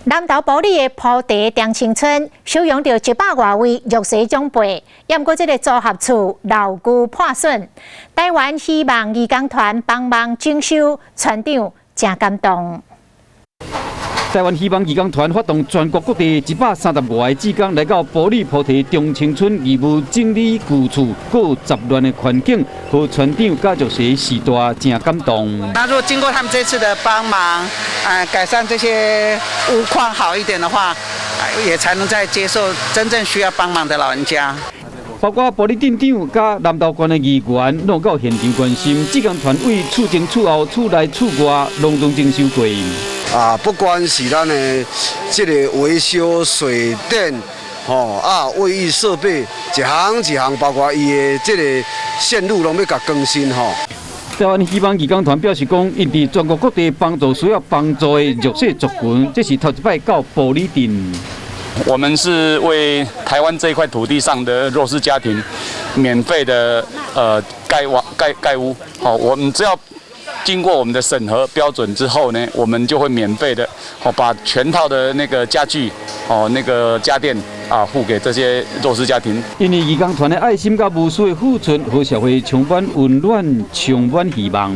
南投埔里的菩提長青村收容著100外位弱勢長輩，毋過這个組合厝老舊破損。台灣希望義工團幫忙整修，村長誠感動。台灣希望義工團發動全國各地135個志工來到埔里菩提長青村義務整理舊厝、閣雜亂的環境，予村長佮弱勢世代誠感動。那如果經過他們這次的幫忙，改善這些屋況好一點的話，也才能再接受真正需要幫忙的老人家。包括埔里鎮長佮南投縣的議員，攏到現場關心。志工團對厝前、厝後、厝內、厝外，攏總整修過。啊，不管是咱的這个維修水電，吼啊，衛浴設備，一項一項，包括伊的這个線路，攏欲共更新吼。台灣希望義工團表示講，𪜶佇全國各地幫助需要幫助的弱勢族群，這是頭一擺到埔里鎮。我們是為台灣這塊土地上的弱勢家庭免費的蓋瓦蓋蓋屋，好，我們只要經過我們的審核標準之後呢，我們就會免費的，哦，把全套的那個家具，哦，那個家電啊，付給這些弱勢家庭。因為義工團的愛心佮無私的付出，予社會充滿溫暖，充滿希望。